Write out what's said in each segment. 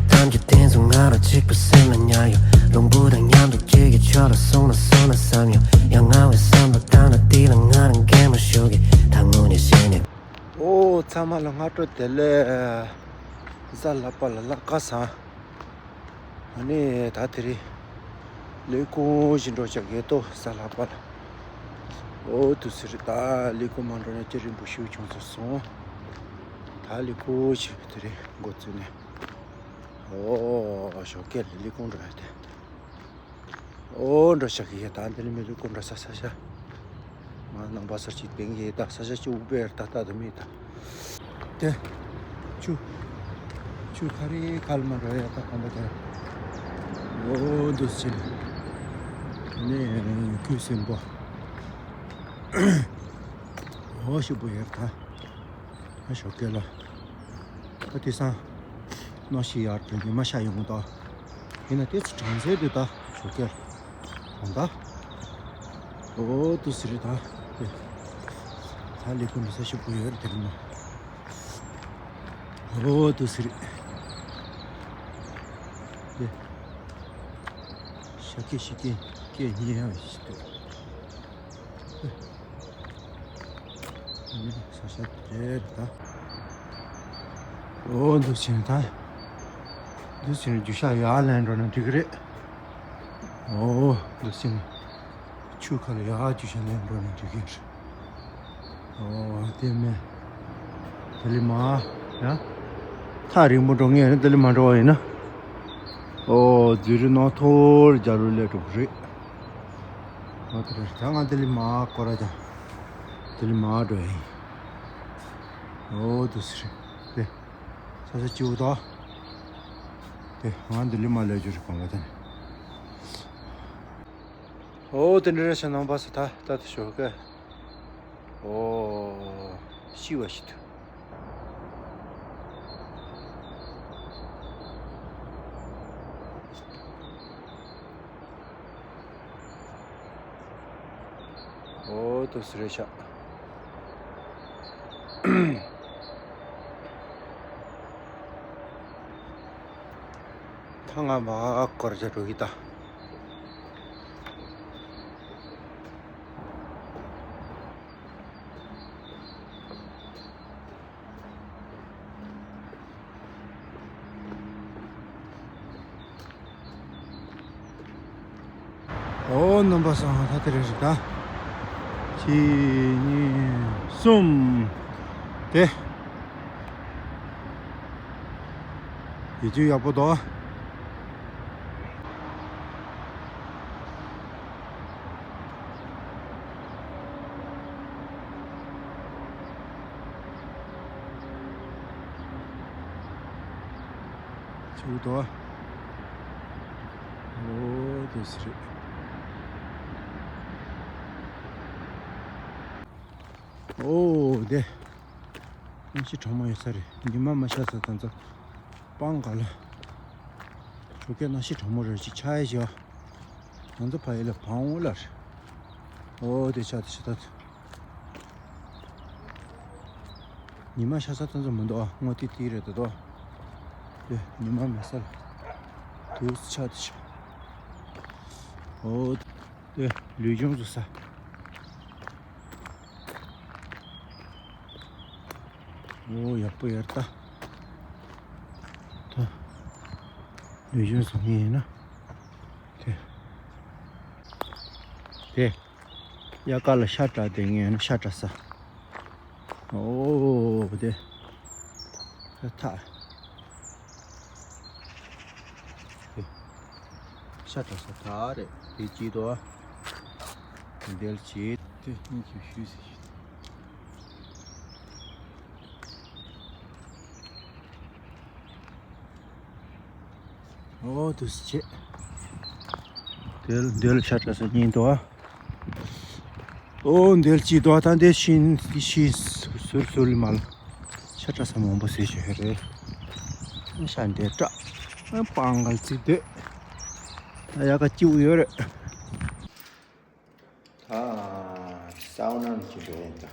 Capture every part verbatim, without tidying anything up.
ཐམས་ཅད་དེ་ཚོ་ང་རང་གཅིག་པུ་སེམས་ལ་ཉར་ཡོད། ལུང་པ་དང་མཉམ་དུ་གཅིག་གི་ཕྱོགས་ལ་སོང་ན་སོང་ན་བསམ་ཡོད། ཡ་ང་བའི་བསམ་པ་ལྟར་ན་འདི་ལ་ང་རང་གད་མོ་ཤོར་གི། ད་དངོས་གནས་བཤད་ནས། ཨོ་ཚང་མ་ལ་སྔ་དྲོ་བདེ་ལེགས། གཟའ་ལྷག་པ་ལ་ལྷག་དཀར་བཟང་། ཨ་ནི་ད་དེ་རིང་ལས་ཁུངས་ཤིག་འགྲོ་བྱ་གི་ཏོ་གཟའ་ལྷག་པ་ལ། ཨོ་དུ་ཟེར་ད་ལས་ཁུངས་མ་འགྲོ་ན་ཅི་རིང་པོ་ཞིག་བྱུང་ཚར་སོང་། ད་ལས་ཁུངས་ཤིག་དེ་རིང་འགོ་བཙུགས་ནས། ཨོ་ཞོགས་ཀས་ལས་ཁུངས་འགྲོ་ཡ་དེ། ཨོ་འགྲོ་ཤག་གི་ཡ་ད་འདི་ལས་མི་ལུས་ཀུན་འགྲོ་ས་ས་ཤ། ང་ནང་པ་སར་གཅིག་དེང་གི་ད་ས་ཤ་གཅིག་དབུགས་པའི་ད་ད་ད་མི་ད། དེ། ཆུ། ཆུ་ཁ་རི་ཁ་ལ་མ་འགྲོ་ཡ་ད་གོམ་པ་དེ། ཨོ་འདུ་ཕྱིན། ནས་ཁུ་སིམ་པོ། ཨོ་ཞིག་པོ་ཡར་ད། ཨ་ཞོགས་ཀས་ལ། ཨ་དེ་སང་། གནམ་གཤིས་ཡག་དུ་ཉི་མ་ཤར་ཡོང་གི་འདུག་ཡིན་ན་དེ་ཚོ་གྲང་ཚད་དུ་ད་ཞོགས་ཀས། གང་ད། ཨོ་དུ་ཟེར་ད། ད་ལས་ཁུངས་ནས་ས་ཞིག་པོ་ཡོད་རེད་དེ་རིང་ན། ཨོ་དུ་ཟེར། དེ། ཤ་སྐད་ཤི་སྐད་སྐད་ཉན་ཡ་ཞིག་འདུག་ཨ་ནི་ས་ཆ་དེར་ད། ཨོ་འདུག་ཕྱིན་ད། འདུག་ཕྱིན་རྒྱུ་ཤ་ཡར་ལེན་འགྲོ་ན་འགྲིག་གི་རེད། ཨོ་འདུག་ཕྱིན། ཆུ་ཁ་ལ་ཡར་རྒྱུ་ཤ་ལེན་འགྲོ་ན་འགྲིག་གི་རེད། ཨོ་དེ་མེད། དེ་ལས་མ། ཡ། ཐག་རིང་པོ་འགྲོ་ངེས་རེད་དེ་ལས་མ་འགྲོ་བ་ཡིན་ན། ཨོ་འཛུལ་རི་ནང་ཐོར་རྒྱ་རུ་སླེབས་འགྲོ་གི་རེད། ཨོ་དེ་རེད་ད་ང་དེ་ལས་མ་སྐོར་ར་ཀྱང་། དེ་ལས་མ་འགྲོ་ཡ་ཡིན། ཨོ་དུ་སི་རེད་དེ། ས་ས་ཅིའུ་དོ། དེ་ང་དེ་ལས་མ་སླེབས་རྒྱུ་རེད་གང་ག་དེ་ནས། ཨོ་དེ་འདྲ་རེད་ཤག་ནང་པ་ས་ད་ད་དུ་ཞོགས་ཀ། ཨོ། ཤི་བ་ཤི་ཐུ། ཨོ་དུ་སི་རེད་ཤག་ཐང་ང་མ་སྐོར་རྒྱག་འགྲོ་གི་ད། ཨོ་རྣམ་པ་སང་ད་དེ་རེད་རེད་ད། གཅིག་གཉིས་གསུམ། དེ། ཡིད་ཆེས་ཡག་པོ་འདུག་ཆུ་དོ། ཨོ་དེ་སི་རེད། ཨོ་དེ། གནམ་གཤིས་གྲང་མོ་ཡོད་ས་རེད། ཉི་མ་མ་ཤར་ས་དང་ཚོ། སྤང་ག་ལ། ཆུ་སྐད་གནམ་གཤིས་གྲང་མོ་རེད་ཅིག་ཆ་ཡ་ཞིག་ང་ཚོ་ཕ་ཡུལ་ལ་བང་འོག་ལ་རེད། ཨོ་དེ་ཆ་དེ་ཆ་ད། ཉི་མ་ཤར་ས་ཐོན་ས་མི་འདུག་ཨ་སྔོ་ཏི་ཏི་རེད་ད་དོ། དེ་ཉི་མ་མེད་ས་ལ། དུས་ཆ་དེ་ཆ། ཨོ་དེ་ལུས་སྦྱོང་བཟོ་ས། ཨོ་ཡག་པོ་ཡར་ལྟ། ད། ལུས་སྦྱོང་བཟོ་ངེས་ཡིན་ན། དེ། དེ། དབྱར་ཁ་ལ་ཤ་བཀྲ་དེ་ངས་ཤ་བཀྲ་ས། ཨོ་དེ། ཐག་ཤ་བཀྲ་ས་ཐག་རེད་དེ་གཅིག་དོ། དེ་འདེལ་བྱེད་དེ་གཉིས་ཀྱི་ཤུལ་ཟེར་ཤུལ། ཨོ་དུ་སི་ཆེ། དེལ་དེལ་ཤ་ཏྲ་ས་གཉིས་འདུག་ཨོ་དེལ་གཅིག་འདུག་ད་འདི་ཤིན་ཤིན་ཟུར་ཟུར་ལི་མལ། ཤ་ཏྲ་ས་མང་པོ་ཟེར་ཞིག་རེད། ཤ་འདི་ཏྲ། སྤང་གལ་ཚིག་དེ། ད་ཡ་ག་སྐྱིད་ཡོད་རེད། ད་སའུ་ན་ནི་ཅི་འདྲ་ཡིན་ད།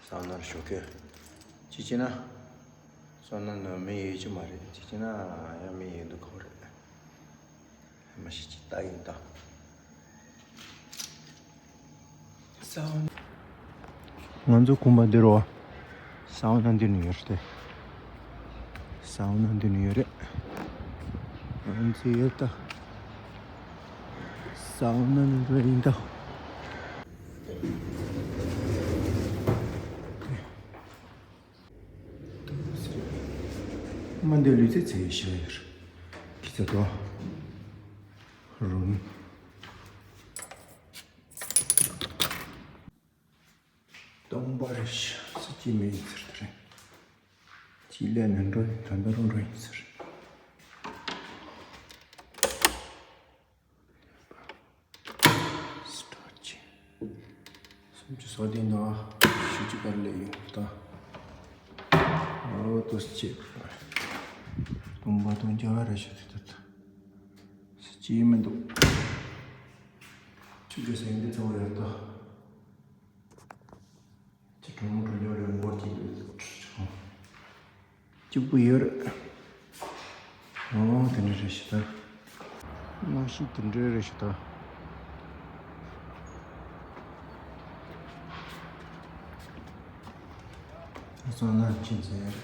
སའུ་ན་རུ་ཞོགས་ཀས་ཅི་བྱེད་ན། སོང་ན་ནི་མི་ཡོད་ཀྱི་མ་རེད། ཅི་བྱས་ན་ཡང་མི་ཡོད་འདུག་གོ་རེད། མ་ཤི་ཅི་ལྟ་ཡིན་ད། ས་བོན། ང་ཚོ་ཁང་པ་འདི་རུ་ས་བོན་འདི་ནས་ཡོད་རེད། ས་བོན་འདི་ནས་ཡོད་རེད། ང་ཚོ་ཡོད་ད། ས་བོན་འདི་རུ་ཡིན་ད། མ་འདི་ལུས་རྩལ་ཚེ་ཡི་ཤ་ཡར་གི་ཚ་དོ་རུང་སྟོང་པ་རེ་ཤ་ས་ཅི་མེད་ཟེར་དེ་རེད། ཅི་ལས་ནས་འགྲོ་ཡིན་ད་འདི་རུ་འགྲོ་ཡིན་ཟེར། སུམ་ཅུ་སོ་བདུན་དང་བཞི་བཅུ་བར་ལས་ཡོད་ད། འོ་ཏོ་སི་ཅེ། སྟོང་པ་སྟོང་རྒྱ་རེ་ཤ་དེ་ད་ད། སི་ཅི་མི་འདུག་ཆུ་རྒྱུ་སེང་འདི་ཚང་མ་ཡོད་ད། ཅི་གྲོང་གྲོང་ཉོ་རེ་འགོར་གྱི་འདུག་གཅིག་པུ་ཡོད་རེད། ཨོ་དེ་འདྲ་རེད་ཤི་ད། གནམ་གཤིས་དེ་འདྲ་རེད་ཤི་ད། ཨ་སང་ན་ཕྱིན་ཟེར།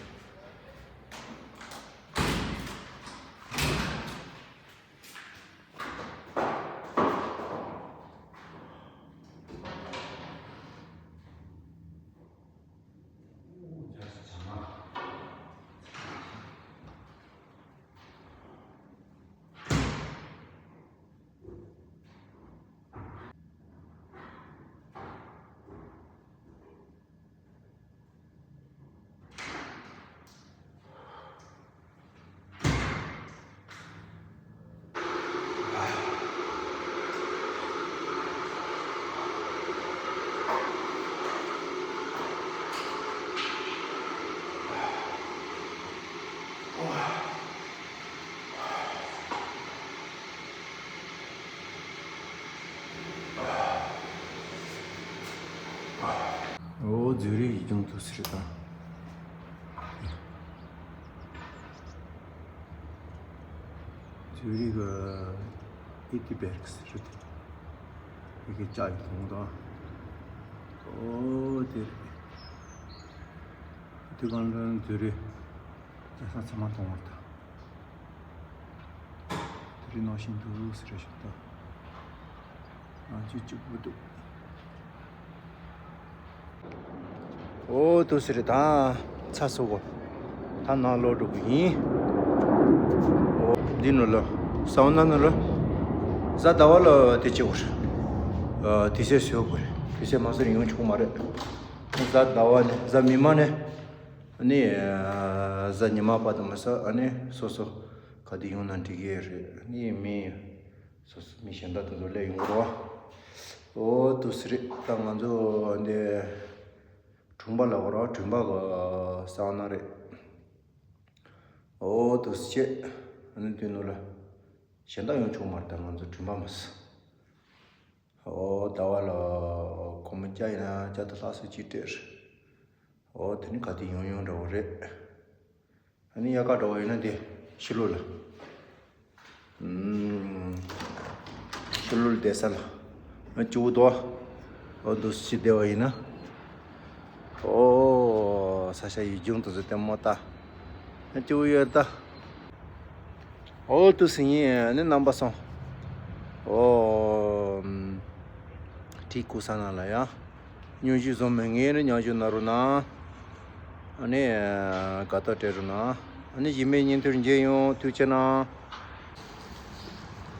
ཨོ་ཛུ་རིག་ཡིག་ཆུང་དུ་ཟེར་དང་། ཛུ་རིག་ཨི་ཏི་བེར་ཟེར་དེ། ཡི་གེ་ལྕགས་ཡིག་ཐུང་དང་། ཨོ་དེ་རེད། དེ་གང་ལ་ཛུ་རིག་རྒྱལ་ས་ཚང་མ་མཐོང་བར་དང་། དེ་རིང་ནང་བཞིན་དུ་ཟེར་ཞིག་དང་། ང་ཚོས་གཅིག་པུ་འདུག་ཨོ་དུ་ཟེར་དང་ཚ་སོ་གོ། ད་ནང་ལོག་འགྲོ་གི་ཡིན། ཨོ་འདི་ནོ་ལ་ས་བོན་ནོ་ལ་གཟའ་ཟླ་བ་ལ་དེ་བྱེད་དགོས་རེད། དེ་སེ་སོས་དགོས་རེད། དེ་སེ་མ་སོ་ཡོང་ཆོག་མ་རེད། གཟའ་ཟླ་བ་ནས་གཟའ་མིག་དམར་ནས། ཨ་ནི། གཟའ་ཉི་མ་བར་དུ་མ་ཟ། ཨ་ནི་སོ་སོ་ག་དུས་ཡོང་ན་འགྲིག་གི་རེད། ཨ་ནི་མི་སོ་སོ་མི་གཞན་དག་དེ་ཚོ་སླེབས་ཡོང་གི་རེད་བ། ཨོ་དུ་སི་རེད། ད་ང་ཚོ་འདི་གྲོང་པ་ལ་འོ་ར་གྲོང་པ་གི་ས་ན་རེད། ཨོ་དུ་སི་ཆེ། ཨ་ནི་དུས་ནོ་ལ་གཞན་དག་ཡོང་ཆོག་མ་རེད། ད་ང་ཚོ་གྲོང་པ་མ་ཟ། ཨོ་ཟླ་བ་ལ་སྒོར་མོ་བརྒྱ་ཡིན་ན་བརྒྱ་དང་ལྷག་ཙམ་ཅིག་སྤྲད། ཨོ་དེ་ནི་ག་དུས་ཡོང་ཡོང་འདྲ་བོ་རེད། ཨ་ནི་དབྱར་ཁ་འདྲ་བོ་ཡིན་ན་དེ་ཕྱི་ལོགས་ལ། ཨུམ། ཕྱི་ལོགས་ལ་བསྡད་ས་ལ། ཨ་ཅུ་བོ་དོ། ཨོ་དུ་སི་བསྡད་པ་ཡིན་ན། ཨོ་ས་ཆ་ཡུལ་ལྗོངས་དུ་ཟེར་ལྟད་མོ་ལྟ། ཨ་ཅུ་བོ་ཡོད་ད། ཨོ་དུ་སི་ཡིན་ནི་རྣམ་པ་སོང་། ཨོ། ཁྲིད་ཀུ་ས་ན་ལ་ཡ། སྙུང་གཞི་བཟོ་མི་ངེས་ནི་སྙུང་གཞི་ན་རུ་ན། ཨ་ནི། དགའ་ཏོག་སྤྲད་རུ་ན། ཨ་ནི་གཞི་མེད་ཉིན་ཐོར་མཇལ་ཡོང་ཐུགས་ཆེ་ན།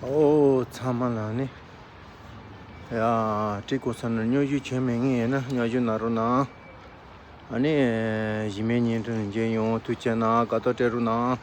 ཨོ་ཚང་མ་ལ་ནི། ཡ། ཁྲིད་ཀུ་ས་ན་སྙུང་གཞི་ཆེ་མི་ངེས་ན་སྙུང་གཞི་ན་རུ་ན། ཨ་ནི། གཞི་མེད་ཉིན་ཐོར་མཇལ་ཡོང་ཐུགས་ཆེ་ན་དགའ་ཏོག་སྤྲད་རུ་ན།